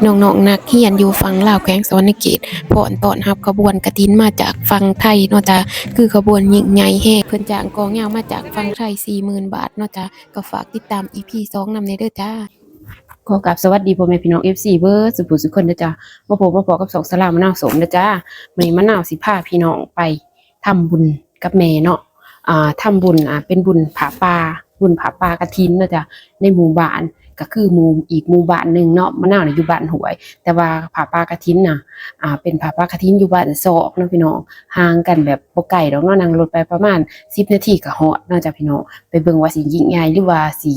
ນ້ອງໆນັກຮຽນຢູ່ຝັ່ງລາວ ແຂວງສະຫວັນນະເຂດ ພ້ອມຕ້ອນຮັບຂະບວນກະຖິນມາຈາກຝັ່ງໄທເນາະຈ້າ, ຄືຂະບວນຍິ່ງໃຫຍ່ແຮງ. ເພິ່ນຈ້າງກອງຍາວມາຈາກຝັ່ງໄທ ສີ່ໝື່ນບາດເນາະຈ້າ. ກໍຝາກຕິດຕາມ ອີພີສອງ ນຳແດ່ເດີຈ້າ. ຂໍກາບສະຫວັດດີພໍ່ແມ່ພີ່ນ້ອງ ເອັຟຊີ ເບິດສູ່ຜູ້ສູ່ຄົນເດີຈ້າ. ມາພົບມາພໍ້ກັບຊ່ອງສາວລາວມະນາວສົ້ມເດີຈ້າ. ມື້ນີ້ມະນາວຊິພາພີ່ນ້ອງໄປ ທຳບຸນກັບແມ່ເນາະ, ອ່າ ທຳບຸນ ອ່າ ເປັນບຸນຜ້າປ່າ ບຸນຜ້າປ່າກະຖິນເນາະຈ້າ ໃນໝູ່ບ້ານ ກໍຄືໝູ່ ອີກໝູ່ບ້ານໜຶ່ງເນາະ. ມະນາວນີ້ຢູ່ບ້ານຫ້ວຍ ແຕ່ວ່າຜ້າປ່າກະຖິນນະ ອ່າ ເປັນຜ້າປ່າກະຖິນຢູ່ບ້ານຊອກເນາະພີ່ນ້ອງ, ຫ່າງກັນແບບບໍ່ໄກດອກເນາະ, ນັ່ງລົດໄປປະມານສິບນາທີກໍຮອດເນາະຈ້າພີ່ນ້ອງ. ໄປເບິ່ງວ່າຊິຍິ່ງໃຫຍ່ ຫຼືວ່າຊິ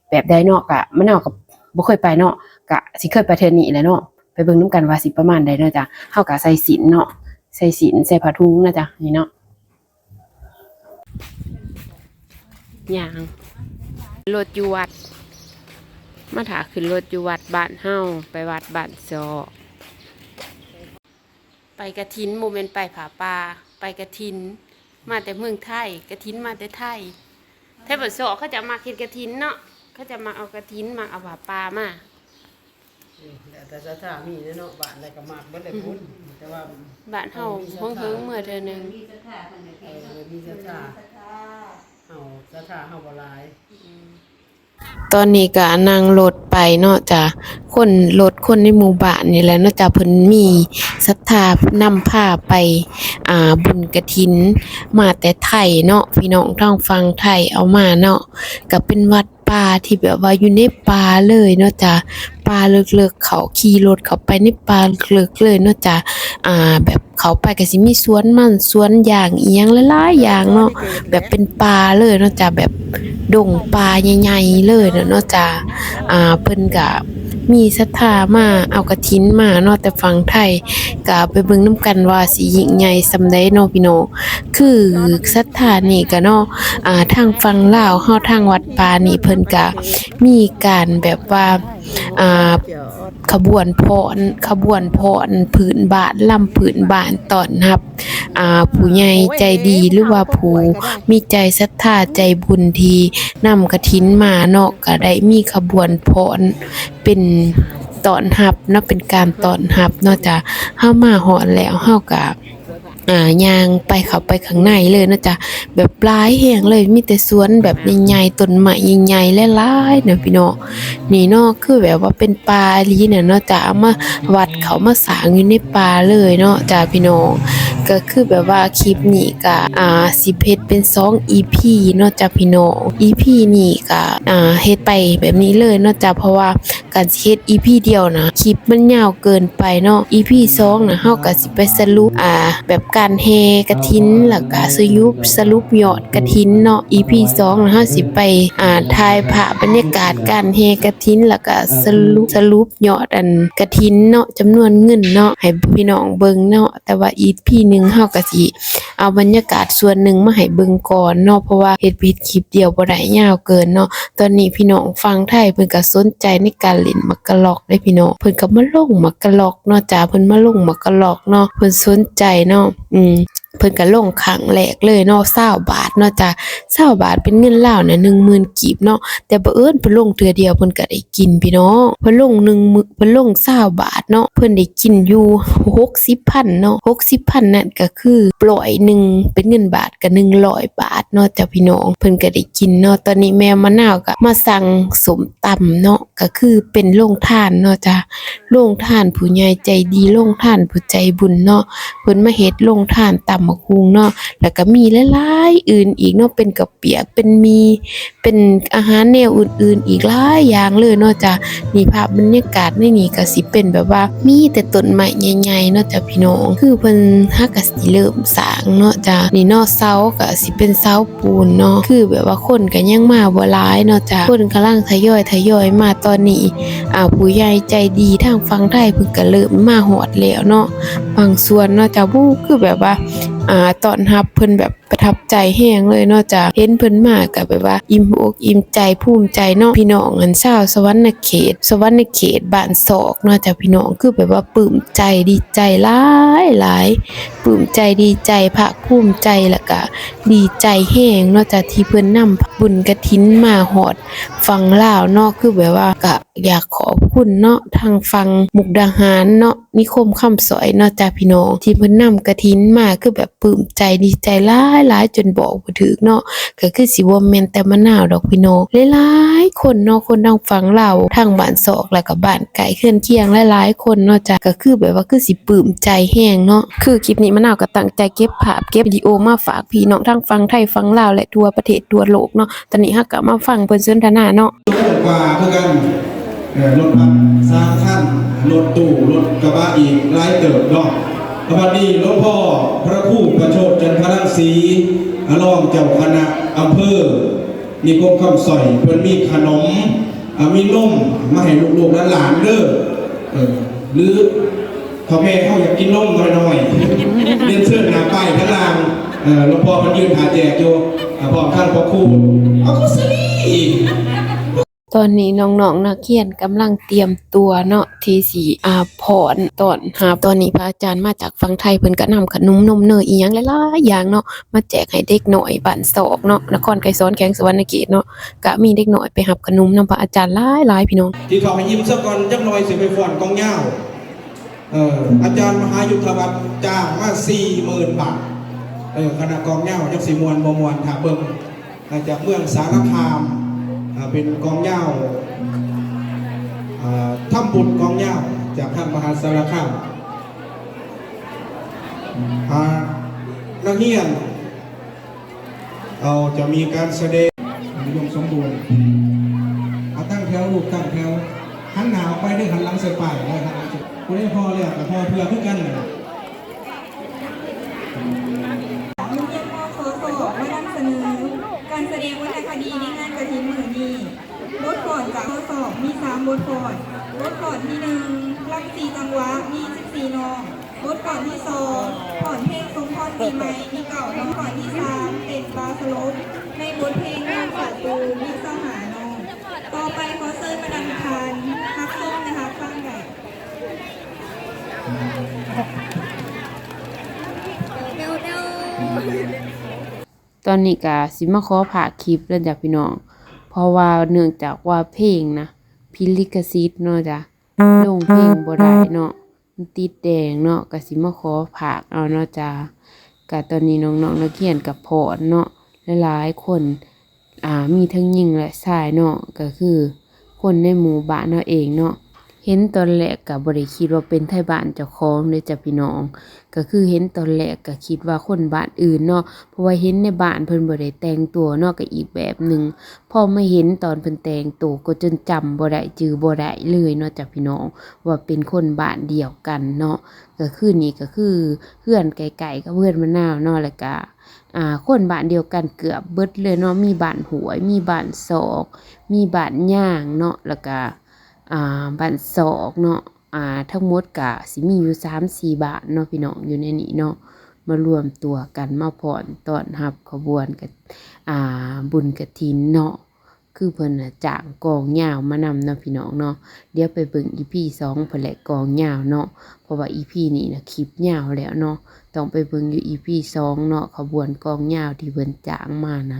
ແບບໃດເນາະ, ກະມະນາວກໍບໍ່ເຄີຍໄປເນາະ, ກະຊິເຄີຍໄປເທື່ອນີ້ແຫຼະເນາະ. ໄປເບິ່ງນຳກັນວ່າຊິປະມານໃດເນາະຈ້າ. ເຮົາກໍໃສ່ສິ້ນເນາະ, ໃສ່ສິ້ນ ໃສ່ຜ້າຖົງເນາະຈ້າ ນີ້ເນາະ. ຍ່າງລົດຢູ່ວັດ ມາຖ້າຂຶ້ນລົດຢູ່ວັດບ້ານເຮົາ ໄປວັດບ້ານຊອກ. ໄປກະຖິນ ບໍ່ແມ່ນໄປຜ້າປ່າ, ໄປກະຖິນ ມາແຕ່ເມືອງໄທ, ກະຖິນມາແຕ່ໄທ. ແຖວບ້ານຊອກເຂົາເຈົ້າມັກເຮັດກະຖິນເນາະ, ເຂົາເຈົ້າມັກເອົາກະຖິນ ມັກເອົາຜ້າປ່າມາ. ເອີ ແລ້ວແຕ່ສັດທາມີແຫຼະເນາະ, ບ້ານໃດກໍມັກເບິດແຫຼະ ອືມ ພຸ້ນ ແຕ່ວ່າບ້ານເຮົາເຮົາມີສັດທາ ເພິ່ງໆເມືອເທື່ອໜຶ່ງ ມີສັດທາເພິ່ນກໍເຮັດເນາະ ເອີ ມີສັດທາ ເຮົາສັດທາເຮົາບໍ່ຫຼາຍ ອືມ. ຕອນນີ້ກໍນັ່ງລົດໄປເນາະຈ້າ, ຄົນ ລົດຄົນໃນໝູ່ບ້ານນີ້ແຫຼະເນາະຈ້າ, ເພິ່ນມີສັດທານຳພາໄປ ອ່າ ບຸນກະຖິນ ມາແຕ່ໄທເນາະ ພີ່ນ້ອງ, ທາງຝັ່ງໄທເອົາມາເນາະ. ກໍເປັນວັດ ປ່າທີ່ແບບວ່າຢູ່ໃນປ່າເລີຍເນາະຈ້າ, ປ່າເລິກໆ ເຂົາຂີ່ລົດເຂົ້າໄປໃນປ່າເລິກໆເລີຍເນາະຈ້າ. ອ່າ ແບບເຂົ້າໄປກໍຊິມີສວນມັນ ສວນຢາງ ອີ່ຫຍັງຫຼາຍໆຢ່າງເນາະ, ແບບເປັນປ່າເລີຍເນາະຈ້າ, ແບບດົງປ່າໃຫຍ່ໆເລີຍເນາະຈ້າ. ອ່າ ເພິ່ນກໍມີສັດທາມາເອົາກະຖິນມາເນາະ ແຕ່ຝັ່ງໄທ, ກໍໄປເບິ່ງນຳກັນວ່າຊິຍິ່ງໃຫຍ່ສ່ຳໃດເນາະພີ່ນ້ອງ. ຄືສັດທານີ້ກໍເນາະ ອ່າ ທາງຝັ່ງລາວເຮົາ ທາງວັດປ່ານີ້ ເພິ່ນກະມີການແບບວ່າ ອ່າ ຂະບວນຟ້ອນ ຂະບວນຟ້ອນພື້ນບ້ານ ລຳພື້ນບ້ານຕ້ອນຮັບ ອ່າ ຜູ້ໃຫຍ່ໃຈດີ ຫຼືວ່າຜູ້ມີໃຈສັດທາໃຈບຸນທີ່ນຳກະຖິນມາເນາະ, ກະໄດ້ມີຂະບວນຟ້ອນເປັນຕ້ອນຮັບເນາະ ເປັນການຕ້ອນຮັບເນາະຈ້າ. ເຮົາມາຮອດແລ້ວ ເຮົາກະ ອ່າ ຍ່າງໄປ ເຂົ້າໄປຂ້າງໃນເລີຍເນາະຈ້າ, ແບບຫຼາຍແຮງເລີຍ ມີແຕ່ສວນແບບໃຫຍ່ໆ ຕົ້ນໄມ້ໃຫຍ່ໆຫຼາຍໆນະພີ່ນ້ອງ. ນີ້ເນາະ ຄືແບບວ່າເປັນປ່າອີ່ຫຼີນະເນາະຈ້າ, ເອົາມາວັດເຂົ້າມາສ້າງຢູ່ໃນປ່າເລີຍເນາະຈ້າພີ່ນ້ອງ. ກໍຄືແບບວ່າຄລິບນີ້ກະ ອ່າ ຊິເຮັດເປັນສອງອີພີເນາະຈ້າພີ່ນ້ອງ. ອີພີນີ້ກະ ອ່າ ເຮັດໄປແບບນີ້ເລີຍເນາະຈ້າ, ເພາະວ່າ ການຊິເຮັດອີພີດຽວນະ ຄລິບມັນຍາວເກີນໄປເນາະ. ອີພີສອງນະ ເຮົາກໍຊິໄປສະຫຼຸບ ອ່າ ແບບການແຫ່ກະຖິນ ແລ້ວກະສະຫຼຸບ ສະຫຼຸບຍອດກະຖິນເນາະ. ອີພີສອງນະ ເຮົາຊິໄປ ອ່າ ຖ່າຍພາບບັນຍາກາດການແຫ່ກະຖິນ ແລ້ວກະສະຫຼຸບ ສະຫຼຸບຍອດອັນກະຖິນເນາະ ຈຳນວນເງິນເນາະ ໃຫ້ພີ່ນ້ອງເບິ່ງເນາະ. ແຕ່ວ່າອີພີໜຶ່ງເຮົາກໍຊິເອົາບັນຍາກາດສ່ວນໜຶ່ງມາໃຫ້ເບິ່ງກ່ອນເນາະ, ເພາະວ່າເຮັດ ເຮັດຄລິບດຽວບໍ່ໄດ້ ຍາວເກີນເນາະ. ຕອນນີ້ພີ່ນ້ອງຝັ່ງໄທເພິ່ນກໍສົນໃຈໃນການຫຼິ້ນໝາກກະລອກເດ້ພີ່ນ້ອງ, ເພິ່ນກໍມາລົງໝາກກະລອກເນາະຈ້າ, ເພິ່ນມາລົງໝາກກະລອກເນາະ, ເພິ່ນສົນໃຈເນາະ. ອືມ ເພິ່ນກໍລົງຄັ້ງແລກເລີຍເນາະ ຊາວບາດເນາະຈ້າ, ຊາວບາດເປັນເງິນລາວນະ ໜຶ່ງໝື່ນ ກີບເນາະ, ແຕ່ບັງເອີນເພິ່ນລົງເທື່ອດຽວເພິ່ນກໍໄດ້ກິນພີ່ນ້ອງ. ເພິ່ນລົງໜຶ່ງໝື່ນ ເພິ່ນລົງຊາວບາດເນາະ ເພິ່ນໄດ້ກິນຢູ່ຫົກສິບພັນເນາະ, ຫົກສິບພັນນັ້ນກໍຄືຮ້ອຍໜຶ່ງ ເປັນເງິນບາດກໍໜຶ່ງຮ້ອຍບາດເນາະຈ້າພີ່ນ້ອງ, ເພິ່ນກໍໄດ້ກິນເນາະ. ຕອນນີ້ແມ່ມະນາວກໍມາສັ່ງສົ້ມຕຳເນາະ ກໍຄືເປັນໂລງທານເນາະຈ້າ, ໂລງທານຜູ້ໃຫຍ່ໃຈດີ ໂລງທານຜູ້ໃຈບຸນເນາະ, ເພິ່ນມາເຮັດໂລງທານຕຳບັກຫຸ່ງເນາະ. ແລ້ວກໍມີຫຼາຍໆອື່ນອີກເນາະ, ເປັນເຂົ້າປຽກ ເປັນໝີ່ ເປັນອາຫານແນວອື່ນໆອີກຫຼາຍຢ່າງເລີຍເນາະຈ້າ. ນີ້ພາບບັນຍາກາດໃນນີ້ກໍຊິເປັນແບບວ່າມີແຕ່ຕົ້ນໄມ້ໃຫຍ່ໆເນາະຈ້າພີ່ນ້ອງ, ຄືເພິ່ນຫາກໍຊິເລີ່ມສ້າງເນາະຈ້າ. ນີ້ເນາະ ເສົາກໍຊິເປັນເສົາ ປູນເນາະ, ຄືແບບວ່າຄົນກໍຍັງມາບໍ່ຫຼາຍເນາະຈ້າ, ຄົນກຳລັງທະຍອຍ ທະຍອຍມາ. ຕອນນີ້ ອ່າ ຜູ້ໃຫຍ່ໃຈດີທາງຝັ່ງໄທເພິ່ນກໍເລີ່ມມາຮອດແລ້ວເນາະ ບາງສ່ວນເນາະຈ້າ. ໂອ້ ຄືແບບວ່າ ອ່າ ຕ້ອນຮັບເພິ່ນແບບ ປະທັບໃຈແຮງເລີຍເນາະຈ້າ. ເຫັນເພິ່ນມາກໍແບບວ່າອີ່ມອົກອີ່ມໃຈ ພູມໃຈເນາະ. ພີ່ນ້ອງອັນຊາວສະຫວັນນະເຂດ ສະຫວັນນະເຂດບ້ານຊອກເນາະຈ້າ ພີ່ນ້ອງ ຄືແບບວ່າປຶ້ມໃຈ ດີໃຈຫຼາຍໆ ປຶ້ມໃຈ ດີໃຈ ພາກພູມໃຈ ແລ້ວກະດີໃຈແຮງເນາະຈ້າ ທີ່ເພິ່ນນຳບຸນກະຖິນມາຮອດຝັ່ງລາວເນາະ. ຄືແບບວ່າກະຢາກຂອບຄຸນເນາະ ທາງຝັ່ງມຸກດາຫານເນາະ ນິຄົມຄຳສ້ອຍເນາະຈ້າ ພີ່ນ້ອງ ທີ່ເພິ່ນນຳກະຖິນມາ ຄືແບບ ປຶ້ມໃຈ ດີໃຈຫຼາຍໆ ຈົນບອກບໍ່ຖືກເນາະ. ກໍຄືຊິບໍ່ແມ່ນແຕ່ມະນາວດອກພີ່ນ້ອງ ຫຼາຍໆຄົນເນາະ ຄົນທາງຝັ່ງລາວ ທາງບ້ານຊອກ ແລ້ວກໍບ້ານໃກ້ເຮືອນຄຽງຫຼາຍໆຄົນເນາະຈ້າ ກໍຄືແບບວ່າຄືຊິປຶ້ມໃຈແຮງເນາະ. ຄືຄລິບນີ້ມະນາວກໍຕັ້ງໃຈເກັບພາບເກັບວິດີໂອມາຝາກພີ່ນ້ອງທາງຝັ່ງໄທ ຝັ່ງລາວ ແລະ ທົ່ວປະເທດທົ່ວໂລກເນາະ. ຕອນນີ້ເຮົາກໍມາຟັງເພິ່ນສົນທະນາເນາະ. ກວ່າຄືກັນ ເອີ ລົດບັສສາມຄັນ ລົດຕູ້ ລົດກະບະອີກຫຼາຍເຕີບເນາະ. ແລ້ວບັດນີ້ ຫຼວງພໍ່ພະຄູປະໂຊດ ຈັນທະລັງສີ ອາ ຮອງເຈົ້າຄະນະອຳເພີນິຄົມຄຳສ້ອຍ ເພິ່ນມີຂະໜົມ ອາ ມີນົມມາໃຫ້ລູກໆຫຼານໆເດີ ເອີ ຫຼືພໍ່ແມ່ເຮົາຢາກກິນນົມໜ້ອຍໆ ຮຽນເຊີນໜ້າປ້າຍທາງລ່າງ ເອີ ຫຼວງພໍ່ເພິ່ນຢືນຖ້າແຈກຢູ່ ອາ ພ້ອມທັງພໍ່ຄູ ເອົາຄືຊິມີອີກ. ຕອນນີ້ນ້ອງໆນັກຮຽນກຳລັງຕຽມຕົວເນາະ ທີ່ຊິ ອາ ຟ້ອນຕ້ອນຮັບ. ຕອນນີ້ພະອາຈານມາຈາກຝັ່ງໄທ ເພິ່ນກະນຳຂະໜົມນົມເນີຍອີ່ຫຍັງຫຼາຍໆຢ່າງເນາະ ມາແຈກໃຫ້ເດັກນ້ອຍບ້ານຊອກເນາະ ນະຄອນໄກສອນ ແຂວງສະຫວັນນະເຂດເນາະ. ກະມີເດັກນ້ອຍໄປຮັບຂະໜົມນຳພະອາຈານຫຼາຍໆ ພີ່ນ້ອງ. ກິນເຂົ້າໃຫ້ອີ່ມຊະກ່ອນຈັກໜ່ອຍ ຊິໄປຟ້ອນກອງຍາວ. ເອີ ອາຈານມະຫາຍຸດທະວັດຈ້າງມາສີ່ໝື່ນບາດ. ເອີ ຄະນະກອງຍາວຈັກຊິມ່ວນບໍ່ມ່ວນ ຖ້າເບິ່ງ ມາຈາກເມືອງສາລະຄາມ ເປັນກອງຍາວ ທຳບຸນກອງຍາວຈາກທາງມະຫາສາລະຄາມ. ອາ ນັກຮຽນ ເຮົາຈະມີການສະແດງ ອຸດົມສົມບູນ. ເອົາຕັ້ງແຖວລູກ ຕັ້ງແຖວ ຫັນໜ້າອອກໄປເດີ ຫັນຫຼັງໃສ່ປ້າຍໄວ້ ຫັນຫຼັງໃສ່ ຜູ້ໃດພໍ້ແລ້ວກໍພໍ້ເພື່ອຄືກັນ. ໂຮງຮຽນ ມຄສ ມານຳສະເໜີການສະແດງວັນນະຄະດີໃນງານກະຖິນມື້ນີ້. ບົດຟ້ອນຈາກ ມຄສ ມີສາມບົດຟ້ອນ. ບົດຟ້ອນທີໜຶ່ງ ລຳສີ່ຈັງຫວະ ມີສິບສີ່ນ້ອງ. ບົດຟ້ອນທີສອງ ຟ້ອນເພງສົມພອນປີໃໝ່ ມີເກົ້ານ້ອງ. ຟ້ອນທີສາມ ເຕັ້ນປາສະຫຼົບ ໃນບົດເພງນ້ອງສາຕູ ມີຊາວຫ້ານ້ອງ. ຕໍ່ໄປຂໍເຊີນບັນດາທ່ານຮັບຊົມ ແລະ ຮັບຟັງໄດ້. ຕອນນີ້ກະຊິມາຂໍພາກຄລິບເດີຈ້າພີ່ນ້ອງ ເພາະວ່າເນື່ອງຈາກວ່າເພງນະ ຜິດລິຂະສິດເນາະຈ້າ ລົງເພງບໍ່ໄດ້ເນາະ ມັນຕິດແດງເນາະ ກະຊິມາຂໍພາກເອົາເນາະຈ້າ. ກະຕອນນີ້ນ້ອງໆນັກຮຽນກະຟ້ອນເນາະ ຫຼາຍໆຄົນ ອາ ມີທັງຍິງ ແລະ ຊາຍເນາະ ກະຄືຄົນໃນໝູ່ບ້ານເຮົາເອງເນາະ. ເຫັນຕອນແລກກະບໍ່ໄດ້ຄິດວ່າເປັນໄທບ້ານເຈົ້າຂອງເດ້ຈ້າພີ່ນ້ອງ ກະຄືເຫັນຕອນແລກກະຄິດວ່າຄົນບ້ານອື່ນເນາະ ເພາະວ່າເຫັນໃນບ້ານເພິ່ນບໍ່ໄດ້ແຕ່ງຕົວເນາະ ກະອີກແບບໜຶ່ງ. ພໍມາເຫັນຕອນເພິ່ນແຕ່ງໂຕກໍຈົນຈຳບໍ່ໄດ້ ຈື່ບໍ່ໄດ້ເລີຍເນາະຈ້າພີ່ນ້ອງ ວ່າເປັນຄົນບ້ານດຽວກັນເນາະ. ກະຄືນີ້ກະຄືເຮືອນໃກ້ໆກັບເຮືອນມະນາວເນາະ ແລ້ວກະ ອາ ຄົນບ້ານດຽວກັນເກືອບເບິດເລີຍເນາະ ມີບ້ານຫ້ວຍ ມີບ້ານຊອກ ມີບ້ານຍາງເນາະ ແລ້ວກະ ອາ ບ້ານຊອກເນາະ ອາ ທັງໝົດກະຊິມີຢູ່ສາມສີ່ບ້ານເນາະ ພີ່ນ້ອງ ຢູ່ໃນນີ້ເນາະ ມາລວມຕົວກັນມາຟ້ອນຕ້ອນຮັບຂະບວນກະ ອາ ບຸນກະຖິນເນາະ. ຄືເພິ່ນນະຈ້າງກອງຍາວມານຳເນາະ ພີ່ນ້ອງເນາະ. ດຽວໄປເບິ່ງອີພີສອງພຸ້ນແຫຼະ ກອງຍາວເນາະ ເພາະວ່າອີພີນີ້ນະຄລິບຍາວແລ້ວເນາະ ຕ້ອງໄປເບິ່ງຢູ່ອີພີສອງເນາະ. ຂະບວນກອງຍາວທີ່ເພິ່ນຈ້າງມານະ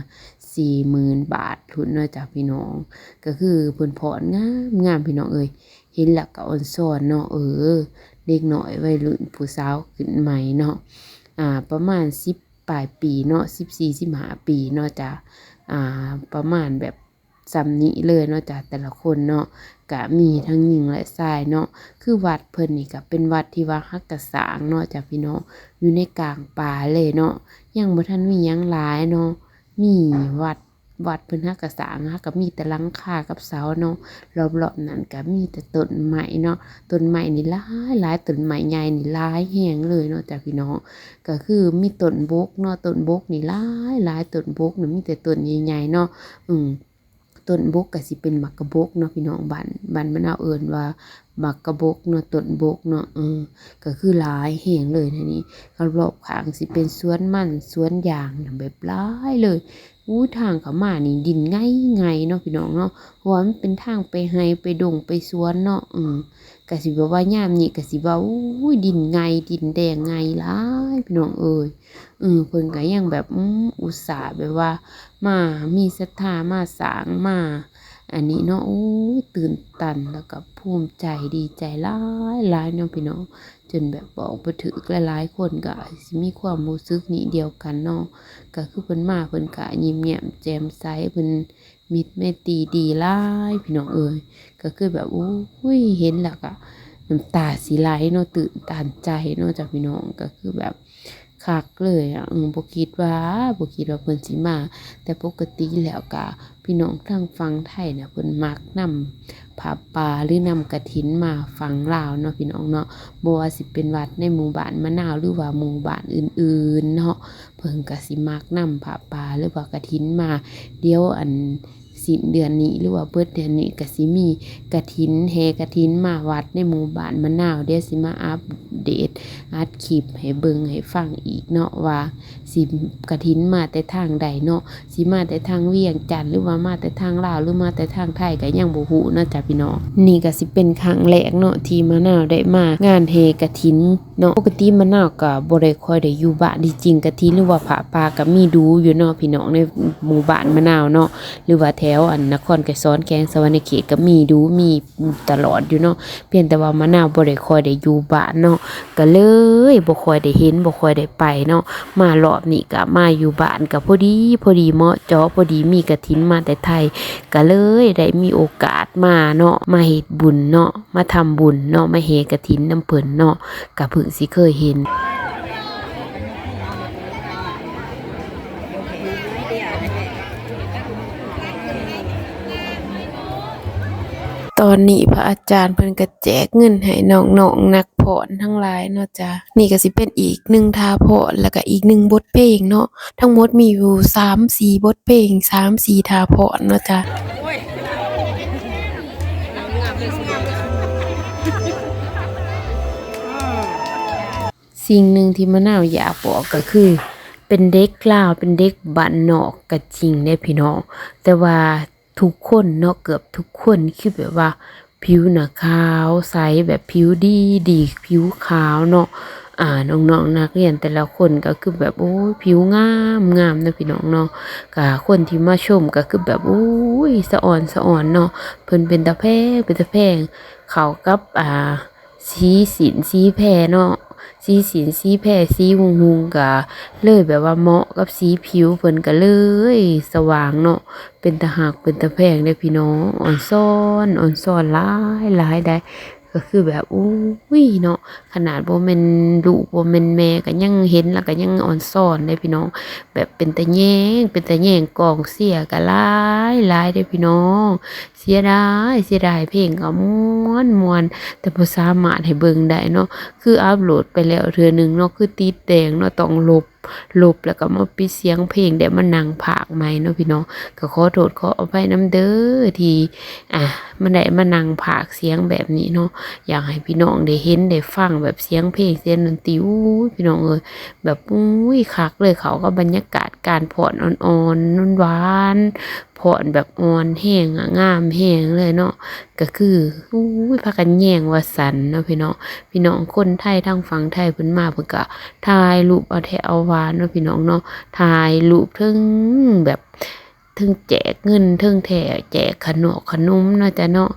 ສີ່ໝື່ນບາດພຸ້ນເນາະຈ້າພີ່ນ້ອງ ກະຄືເພິ່ນຟ້ອນງາມໆ ພີ່ນ້ອງເອີຍ ເຫັນແລ້ວກະອອນຊອນເນາະ ເອີ ເດັກນ້ອຍໄວລຸ້ນຜູ້ສາວຂຶ້ນໃໝ່ເນາະ ອາ ປະມານສິບ ປາຍປີເນາະ ສິບສີ່ ສິບຫ້າປີເນາະຈ້າ ອາ ປະມານແບບສ່ຳນີ້ເລີຍເນາະຈ້າ ແຕ່ລະຄົນເນາະ ກະມີທັງຍິງ ແລະ ຊາຍເນາະ. ຄືວັດເພິ່ນນີ້ກະເປັນວັດທີ່ວ່າຫາກະສ້າງເນາະຈ້າພີ່ນ້ອງ ຢູ່ໃນກາງປ່າເລີຍເນາະ ຍັງບໍ່ທັນມີຫຍັງຫຼາຍເນາະ ມີວັດ ວັດເພິ່ນຫາກະສ້າງ ຫາກະມີແຕ່ຫຼັງຄາກັບເສົາເນາະ ລອບໆນັ້ນກະມີແຕ່ຕົ້ນໄມ້ເນາະ ຕົ້ນໄມ້ນີ້ຫຼາຍໆ ຕົ້ນໄມ້ໃຫຍ່ນີ້ຫຼາຍແຮງເລີຍເນາະຈ້າພີ່ນ້ອງ. ກະຄືມີຕົ້ນບົກເນາະ ຕົ້ນບົກນີ້ຫຼາຍໆ ຕົ້ນບົກນີ້ມີແຕ່ຕົ້ນໃຫຍ່ໆເນາະ ອືມ ຕົ້ນບົກກະຊິເປັນໝາກກະບົກເນາະພີ່ນ້ອງ ບ້ານ ບ້ານ ບ້ານເຮົາເອີ້ນວ່າ ໝາກກະບົກເນາະ ຕົ້ນບົກເນາະ ເອີ ກໍຄືຫຼາຍແຮງເລີຍໃນນີ້. ລອບໆຂ້າງຊິເປັນສວນມັນ ສວນຢາງ ແບບຫຼາຍເລີຍ. ອູ້ ທາງເຂົ້າມານີ້ດິນໄງ່ໆເນາະ ພີ່ນ້ອງເນາະ ເພາະວ່າມັນເປັນທາງໄປໄຮ່ໄປດົງໄປສວນເນາະ. ເອີ ກະຊິແບບວ່າຍາມນີ້ກະຊິວ່າ ໂອ້ຍ ດິນໄງ່ ດິນແດງໄງ່ຫຼາຍ ພີ່ນ້ອງເອີຍ. ເອີ ເພິ່ນກະຍັງແບບ ອືມ ອຸດສາແບບວ່າມາ ມີສັດທາມາສ້າງມາອັນນີ້ເນາະ. ໂອ້ຍ ຕື່ນຕັນ ແລ້ວກະພູມໃຈ ດີໃຈຫຼາຍໆເນາະ ພີ່ນ້ອງ. ຈົນແບບບອກບໍ່ຖືກ ຫຼາຍໆຄົນກະຊິມີຄວາມຮູ້ສຶກນີ້ດຽວກັນເນາະ. ກະຄືເພິ່ນມາ ເພິ່ນກະຍິ້ມແຍ້ມແຈ່ມໃສ ເພິ່ນມິດແມຕີດີຫຼາຍ ພີ່ນ້ອງເອີຍ. ກະຄືແບບ ໂອ້ຍ ເຫັນແລ້ວກະນ້ຳຕາຊິໄຫຼເນາະ ຕື່ນຕັນໃຈເນາະເຈົ້າ ພີ່ນ້ອງ. ກະຄືແບບຄັກເລີຍອະ ເອີ ບໍ່ຄິດວ່າ ບໍ່ຄິດວ່າເພິ່ນຊິມາ. ແຕ່ປົກກະຕິແລ້ວກະ ພີ່ນ້ອງທາງຝັ່ງໄທນະ ເພິ່ນມັກນຳຜ້າປ່າ ຫຼື ນຳກະຖິນມາຝັ່ງລາວເນາະ ພີ່ນ້ອງເນາະ. ບໍ່ວ່າຊິເປັນວັດໃນໝູ່ບ້ານມະນາວ ຫຼືວ່າໝູ່ບ້ານອື່ນໆເນາະ ເພິ່ນກະຊິມັກນຳຜ້າປ່າ ຫຼືວ່າກະຖິນມາ. ດຽວອັນ ສິ້ນເດືອນນີ້ ຫຼືວ່າເບິດເດືອນນີ້ ກະຊິມີກະຖິນ ແຫ່ກະຖິນມາວັດໃນໝູ່ບ້ານມະນາວ. ດຽວຊິມາອັບເດດ ອັດຄລິບໃຫ້ເບິ່ງໃຫ້ຟັງອີກເນາະ ວ່າຊິກະຖິນມາແຕ່ທາງໃດເນາະ. ຊິມາແຕ່ທາງວຽງຈັນ ຫຼືວ່າມາແຕ່ທາງລາວ ຫຼືມາແຕ່ທາງໄທ ກະຍັງບໍ່ຮູ້ເນາະຈ້າ ພີ່ນ້ອງ. ນີ້ກະຊິເປັນຄັ້ງແລກເນາະ ທີ່ມະນາວໄດ້ມາງານແຫ່ກະຖິນເນາະ. ປົກກະຕິມະນາວກະບໍ່ໄດ້ຄ່ອຍໄດ້ຢູ່ບ້ານ ທີ່ຈິງກະຖິນ ຫຼືວ່າຜ້າປ່າກະມີດູຢູ່ເນາະ ພີ່ນ້ອງ ໃນໝູ່ບ້ານມະນາວເນາະ ຫຼືວ່າແຖວອັນນະຄອນໄກສອນ ແຂວງສະຫວັນນະເຂດ ກະມີດູ ມີ ຕະຫຼອດຢູ່ເນາະ. ພຽງແຕ່ວ່າມະນາວບໍ່ໄດ້ຄ່ອຍໄດ້ຢູ່ບ້ານເນາະ ກະເລີຍບໍ່ຄ່ອຍໄດ້ເຫັນ ບໍ່ຄ່ອຍໄດ້ໄປເນາະ. ມາລອບນີ້ກະມາຢູ່ບ້ານ ກະພໍດີ ພໍດີເໝາະເຈາະ ພໍດີມີກະຖິນມາແຕ່ໄທ ກະເລີຍໄດ້ມີໂອກາດມາເນາະ ມາເຮັດບຸນເນາະ ມາທຳບຸນເນາະ ມາແຫ່ກະຖິນນຳເພິ່ນເນາະ ກະເພິ່ງຊິເຄີຍເຫັນ. ຕອນນີ້ພະອາຈານເພິ່ນກະແຈກເງິນໃຫ້ນ້ອງໆນັກຟ້ອນທັງຫຼາຍເນາະຈ້າ. ນີ້ກະຊິເປັນອີກໜຶ່ງທ່າຟ້ອນ ແລ້ວກະອີກໜຶ່ງບົດເພງເນາະ. ທັງໝົດມີຢູ່ສາມສີ່ບົດເພງ ສາມສີ່ທ່າຟ້ອນເນາະຈ້າ. ສິ່ງໜຶ່ງທີ່ມະນາວຢາກບອກກະຄື ເປັນເດັກລາວ ເປັນເດັກບ້ານນອກກະຈິງເດ້ພີ່ນ້ອງ ແຕ່ວ່າທຸກຄົນເນາະ ເກືອບທຸກຄົນຄືແບບວ່າຜິວໜ້າຂາວໃສ ແບບຜິວດີດີ ຜິວຂາວເນາະ. ອ່າ ນ້ອງໆນັກຮຽນແຕ່ລະຄົນກະຄືແບບ ໂອ້ຍ ຜິວງາມງາມເນາະພີ່ນ້ອງເນາະ. ກະຄົນທີ່ມາຊົມກະຄືແບບ ໂອ້ຍ ສະອອນສະອອນເນາະ ເພິ່ນເປັນຕາແພງ ເປັນຕາແພງ ເຂົ້າກັບ ອ່າ ສີສິ້ນສີແພເນາະ ສີສິ້ນສີແພ ສີຮຸ່ງຮຸ່ງ ກະເລີຍແບບວ່າເໝາະກັບສີຜິວເພິ່ນ ກະເລີຍສະຫວ່າງເນາະ ເປັນຕາຮັກເປັນຕາແພງເດ້ພີ່ນ້ອງ. ອອນຊອນ ອອນຊອນຫຼາຍຫຼາຍໄດ໋ ກະຄືແບບ ໂອ້ຍເນາະ ຂະໜາດບໍ່ແມ່ນລູກບໍ່ແມ່ນແມ່ ກະຍັງເຫັນແລ້ວກະຍັງອອນຊອນເດ້ພີ່ນ້ອງ. ແບບເປັນຕາແຍງ ເປັນຕາແຍງ ກອງເຊຍກະຫຼາຍຫຼາຍເດ້ພີ່ນ້ອງ. ເສຍດາຍ ເສຍດາຍ ເພງກໍມ່ວນມ່ວນ ແຕ່ບໍ່ສາມາດໃຫ້ເບິ່ງໄດ້ເນາະ ຄືອັບໂຫຼດໄປແລ້ວເທື່ອໜຶ່ງເນາະ ຄືຕິດແດງເນາະ ຕ້ອງລົບ ລົບແລ້ວກໍມາປິດສຽງເພງ ແລ້ວມານັ່ງພາກໃໝ່ເນາະພີ່ນ້ອງ. ກໍຂໍໂທດຂໍອະໄພນຳເດີ ທີ່ ອ່າ ມັນໄດ້ມານັ່ງພາກສຽງແບບນີ້ເນາະ. ຢາກໃຫ້ພີ່ນ້ອງໄດ້ເຫັນໄດ້ຟັງແບບສຽງເພງ ສຽງດົນຕີ ອູ້ຍ ພີ່ນ້ອງເອີຍ ແບບ ອຸ້ຍ ຄັກເລີຍ ເຂົ້າກັບບັນຍາກາດການຟ້ອນອ່ອນໆ ຫວານໆ ຟ້ອນແບບອ່ອນແຮງ ງາມແຮງເລີຍເນາະ. ກະຄື ອູ້ຍ ພາກັນແຍງວ່າຊັ້ນເນາະພີ່ນ້ອງ. ພີ່ນ້ອງຄົນໄທທາງຝັ່ງໄທເພິ່ນມາ ເພິ່ນກະຖ່າຍຮູບເອົາແທ້ເອົາຫວາເນາະພີ່ນ້ອງເນາະ. ຖ່າຍຮູບເທິງແບບ ເທິງແຈກເງິນ ເທິງແທ້ແຈກຂະໜົມຂະໜົມເນາະຈ້າເນາະ.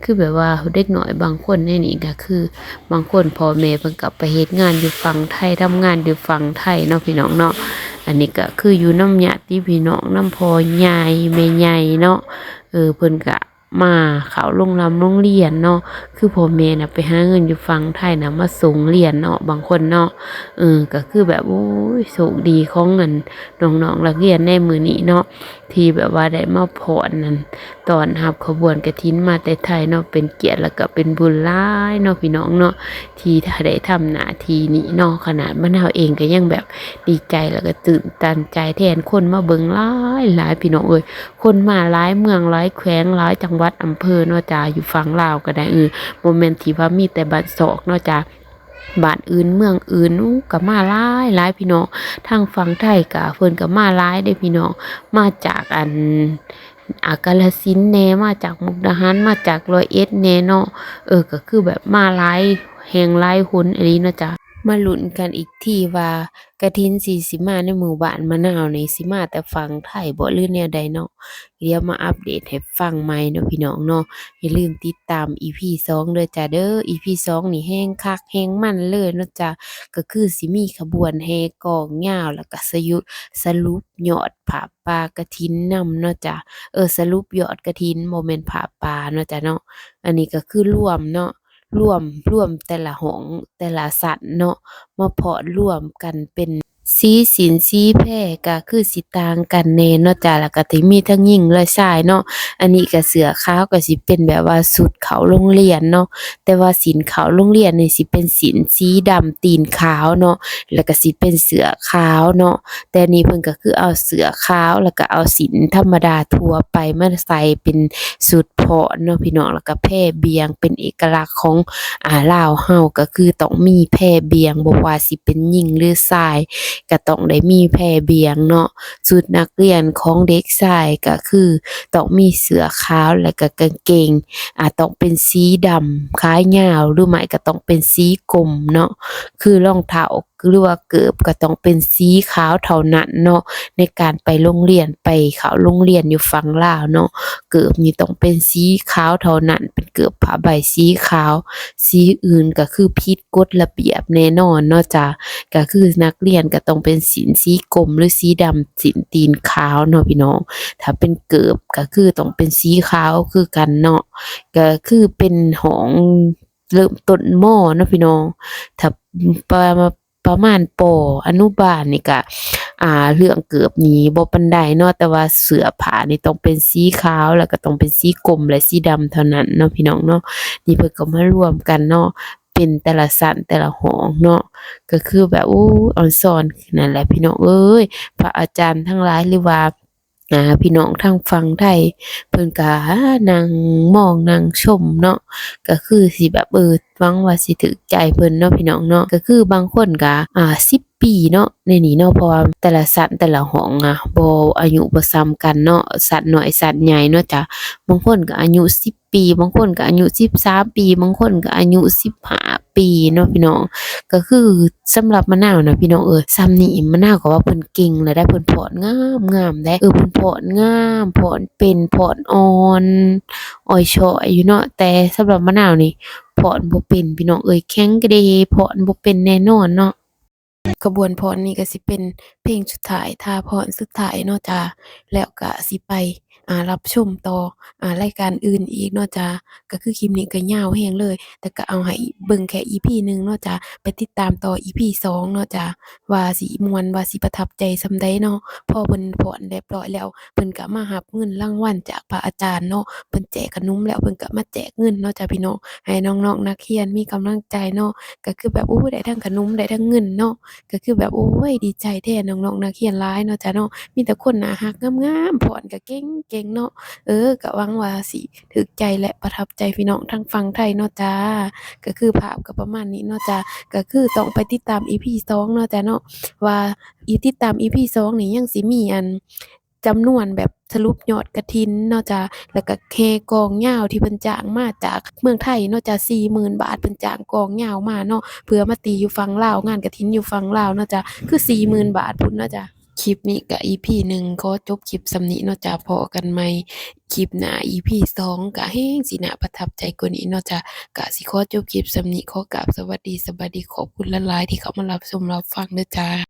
ຄືແບບວ່າເດັກນ້ອຍບາງຄົນໃນນີ້ກະຄື ບາງຄົນພໍ່ແມ່ເພິ່ນກະໄປເຮັດງານຢູ່ຝັ່ງໄທ ທຳງານຢູ່ຝັ່ງໄທເນາະພີ່ນ້ອງເນາະ. ອັນນີ້ກະຄືຢູ່ນຳຍາດຕິພີ່ນ້ອງ ນຳພໍ່ໃຫຍ່ແມ່ໃຫຍ່ເນາະ ເອີ ເພິ່ນກະ ມາເຂົ້າໂຮງລ່ຳໂຮງຮຽນເນາະ ຄືພໍ່ແມ່ນະໄປຫາເງິນຢູ່ຝັ່ງໄທນະ ມາສົ່ງຮຽນເນາະ ບາງຄົນເນາະ. ເອີ ກະຄືແບບ ໂອ້ຍ ໂຊກດີຂອງອັນ ນ້ອງໆນັກຮຽນໃນມື້ນີ້ເນາະ ທີ່ແບບວ່າໄດ້ມາຟ້ອນນັ້ນ ຕ້ອນຮັບຂະບວນກະຖິນມາແຕ່ໄທເນາະ ເປັນກຽດ ແລ້ວກະເປັນບຸນຫຼາຍເນາະ ພີ່ນ້ອງເນາະ ທີ່ໄດ້ທຳໜ້າທີ່ນີ້ເນາະ. ຂະໜາດມະນາວເອງກະຍັງແບບດີໃຈ ແລ້ວກະຕື່ນຕັນໃຈແທນ ຄົນມາເບິ່ງຫຼາຍໆ ພີ່ນ້ອງເອີຍ. ຄົນມາຫຼາຍເມືອງ ຫຼາຍແຂວງ ຫຼາຍຈັງຫວ ວັດອຳເພີເນາະຈ້າ ຢູ່ຝັ່ງລາວກໍໄດ້ ເອີ ບໍ່ແມ່ນທີ່ວ່າມີແຕ່ບ້ານຊອກເນາະຈ້າ ບ້ານອື່ນເມືອງອື່ນ ໂອ້ ກໍມາຫຼາຍໆ ພີ່ນ້ອງ. ທາງຝັ່ງໄທກໍເພິ່ນກໍມາຫຼາຍເດ້ພີ່ນ້ອງ ມາຈາກອັນ ອາ ກາລະສິນແດ່ ມາຈາກມຸກດາຫານ ມາຈາກຮ້ອຍເອັດແດ່ເນາະ ເອີ ກໍຄືແບບມາຫຼາຍແຫ່ງຫຼາຍຫົນອີ່ຫຼີເນາະຈ້າ. ມາລຸ້ນກັນອີກທີວ່າ ກະຖິນທີ່ຊິມາໃນໝູ່ບ້ານມະນາວນີ້ ຊິມາແຕ່ຝັ່ງໄທບໍ ຫຼືແນວໃດເນາະ? ດຽວມາອັບເດດໃຫ້ຟັງໃໝ່ເນາະພີ່ນ້ອງເນາະ. ຢ່າລືມຕິດຕາມອີພີສອງເດີຈ້າເດີ. ອີພີສອງນີ້ແຮງຄັກແຮງມັນເລີຍເນາະຈ້າ. ກໍຄືຊິມີຂະບວນແຫ່ກອງຍາວ ແລ້ວກໍສະຍຸ ສະຫຼຸບຍອດຜ້າປ່າກະຖິນນຳເນາະຈ້າ. ເອີ ສະຫຼຸບຍອດກະຖິນ ບໍ່ແມ່ນຜ້າປ່າເນາະຈ້າເນາະ. ອັນນີ້ກໍຄືລວມເນາະ ລວມ ລວມແຕ່ລະຫ້ອງ ແຕ່ລະຊັ້ນເນາະ ມາພ້ອນລວມກັນເປັນ ສີສິນສີແພກໍຄືຊິຕ່າງກັນແດ່ເນາະຈ້າ. ແລ້ວກໍຊິມີທັງຍິງ ແລະ ຊາຍເນາະ. ອັນນີ້ກໍເສື້ອຂາວກໍຊິເປັນແບບວ່າຊຸດເຂົ້າໂຮງຮຽນເນາະ ແຕ່ວ່າສິ້ນເຂົ້າໂຮງຮຽນນີ້ຊິເປັນສິ້ນສີດຳຕີນຂາວເນາະ ແລ້ວກໍຊິເປັນເສື້ອຂາວເນາະ. ແຕ່ນີ້ເພິ່ນກໍຄືເອົາເສື້ອຂາວ ແລ້ວກໍເອົາສິ້ນທຳມະດາທົ່ວໄປມາໃສ່ເປັນຊຸດພ້ອນເນາະພີ່ນ້ອງ. ແລ້ວກໍແພບ່ຽງເປັນເອກະລັກຂອງ ອາ ລາວເຮົາ ກໍຄືຕ້ອງມີແພບ່ຽງ ບໍ່ວ່າຊິເປັນຍິງ ຫຼື ຊາຍ ກໍຕ້ອງໄດ້ມີແພບ່ຽງເນາະ. ຊຸດນັກຮຽນຂອງເດັກຊາຍກໍຄືຕ້ອງມີເສື້ອຂາວ ແລ້ວກໍກາງເກງ ອາ ຕ້ອງເປັນສີດຳຂາຍາວ ຫຼື ໄມ່ກໍຕ້ອງເປັນສີກົມເນາະ. ຄືລອງເທົ້າ ຫຼືວ່າເກີບກໍຕ້ອງເປັນສີຂາວເທົ່ານັ້ນເນາະ ໃນການໄປໂຮງຮຽນ ໄປເຂົ້າໂຮງຮຽນຢູ່ຝັ່ງລາວເນາະ. ເກີບນີ້ຕ້ອງເປັນສີຂາວເທົ່ານັ້ນ ເປັນເກີບຜ້າໃບສີຂາວ ສີອື່ນກໍຄືຜິດກົດລະບຽບແນ່ນອນເນາະຈ້າ. ກໍຄືນັກຮຽນກໍຕ້ອງເປັນສິ້ນສີກົມ ຫຼື ສີດຳ ສິ້ນຕີນຂາວເນາະພີ່ນ້ອງ. ຖ້າເປັນເກີບກໍຄືຕ້ອງເປັນສີຂາວຄືກັນເນາະ. ກໍຄືເປັນຫ້ອງ ເລີ່ມຕົ້ນ ມ ເນາະພີ່ນ້ອງ. ຖ້າປະ ປະມານ ປ ອະນຸບານນີ້ກະ ອາ ເລື່ອງເກີບນີ້ບໍ່ປານໃດເນາະ ແຕ່ວ່າເສື້ອຜ້ານີ້ຕ້ອງເປັນສີຂາວ ແລ້ວກໍຕ້ອງເປັນສີກົມ ແລະ ສີດຳເທົ່ານັ້ນເນາະພີ່ນ້ອງເນາະ. ນີ້ເພິ່ນກໍມາລວມກັນເນາະ ເປັນແຕ່ລະຊັ້ນແຕ່ລະຫ້ອງເນາະ. ກໍຄືແບບ ໂອ້ຍ ອອນຊອນນັ້ນແຫຼະພີ່ນ້ອງເອີຍ. ພະອາຈານທັງຫຼາຍ ຫຼືວ່າ ອາ ພີ່ນ້ອງທາງຝັ່ງໄທ ເພິ່ນກະນັ່ງມອງນັ່ງຊົມເນາະ ກະຄືຊິແບບ ເອີ ຫວັງວ່າຊິຖືກໃຈເພິ່ນເນາະພີ່ນ້ອງເນາະ. ກະຄືບາງຄົນກະ ອາ ສິບປີເນາະ ໃນນີ້ເນາະ ເພາະວ່າແຕ່ລະຊັ້ນແຕ່ລະຫ້ອງ ອາ ບໍ່ ອາຍຸບໍ່ສ່ຳກັນເນາະ ຊັ້ນນ້ອຍຊັ້ນໃຫຍ່ເນາະຈ້າ. ບາງຄົນກະອາຍຸສິບ ປີ ບາງຄົນກໍອາຍຸສິບສາມປີ ບາງຄົນກໍອາຍຸສິບຫ້າປີເນາະພີ່ນ້ອງ. ກໍຄືສຳລັບມະນາວນະພີ່ນ້ອງເອີຍ ສ່ຳນີ້ມະນາວກໍວ່າເພິ່ນເກັ່ງແລ້ວໄດ໋ ເພິ່ນຟ້ອນງາມໆ ໄດ໋ ເອີ ເພິ່ນຟ້ອນງາມ ຟ້ອນເປັນ ຟ້ອນອ່ອນ ອ່ອຍຊ້ອຍຢູ່ເນາະ. ແຕ່ສຳລັບມະນາວນີ້ຟ້ອນບໍ່ເປັນພີ່ນ້ອງເອີຍ ແຂງກະເດ ຟ້ອນບໍ່ເປັນແນ່ນອນເນາະ. ຂະບວນຟ້ອນນີ້ກໍຊິເປັນເພງສຸດທ້າຍ ຖ້າຟ້ອນສຸດທ້າຍເນາະຈ້າ ແລ້ວກໍຊິໄປ ອາ ຮັບຊົມຕໍ່ ອາ ລາຍການອື່ນອີກເນາະຈ້າ. ກໍຄືຄລິບນີ້ກໍຍາວແຮງເລີຍ ແຕ່ກໍເອົາໃຫ້ເບິ່ງແຄ່ອີພີໜຶ່ງເນາະຈ້າ ໄປຕິດຕາມຕໍ່ອີພີສອງເນາະຈ້າ ວ່າຊິມ່ວນ ວ່າຊິປະທັບໃຈສ່ຳໃດເນາະ. ພໍເພິ່ນຟ້ອນຮຽບຮ້ອຍແລ້ວ ເພິ່ນກໍມາຮັບເງິນລາງວັນຈາກພະອາຈານເນາະ ເພິ່ນແຈກຂະໜົມແລ້ວ ເພິ່ນກໍມາແຈກເງິນເນາະຈ້າພີ່ນ້ອງ ໃຫ້ນ້ອງໆນັກຮຽນມີກຳລັງໃຈເນາະ. ກໍຄືແບບ ໂອ້ຍ ໄດ້ທັງຂະໜົມ ໄດ້ທັງເງິນເນາະ ກໍຄືແບບ ໂອ້ຍ ດີໃຈແທ້ນ້ອງໆນັກຮຽນຫຼາຍເນາະຈ້າເນາະ. ມີແຕ່ຄົນໜ້າຮັກງາມໆ ຟ້ອນກໍເກັ່ງໆເນາະ. ເອີ ກໍຫວັງວ່າຊິຖືກໃຈ ແລະ ປະທັບໃຈພີ່ນ້ອງທາງຝັ່ງໄທເນາະຈ້າ. ກໍຄືພາບກໍປະມານນີ້ເນາະຈ້າ ກໍຄືຕ້ອງໄປຕິດຕາມອີພີສອງເນາະຈ້າເນາະ ວ່າອີ ຕິດຕາມອີພີສອງນີ້ຍັງຊິມີອັນ ຈຳນວນແບບສະຫຼຸບຍອດກະຖິນເນາະຈ້າ ແລ້ວກະແຫ່ກອງຍາວທີ່ເພິ່ນຈ້າງມາຈາກເມືອງໄທເນາະຈ້າ ສີ່ໝື່ນບາດ ເພິ່ນຈ້າງກອງຍາວມາເນາະ ເພື່ອມາຕີຢູ່ຝັ່ງລາວ ງານກະຖິນຢູ່ຝັ່ງລາວເນາະຈ້າ ຄືສີ່ໝື່ນບາດພຸ້ນເນາະຈ້າ. ຄລິບນີ້ກະອີພີໜຶ່ງ ຂໍຈົບຄລິບສ່ຳນີ້ເນາະຈ້າ ພໍ້ກັນໃໝ່ຄລິບໜ້າ ອີພີສອງ ກະແຮ່ງຊິໜ້າປະທັບໃຈກວ່ານີ້ເນາະຈ້າ. ກະຊິຂໍຈົບຄລິບສ່ຳນີ້ ຂໍກາບສະຫວັດດີ ສະບາຍດີ ຂອບຄຸນຫຼາຍໆທີ່ເຂົ້າມາຮັບຊົມຮັບຟັງເດີຈ້າ.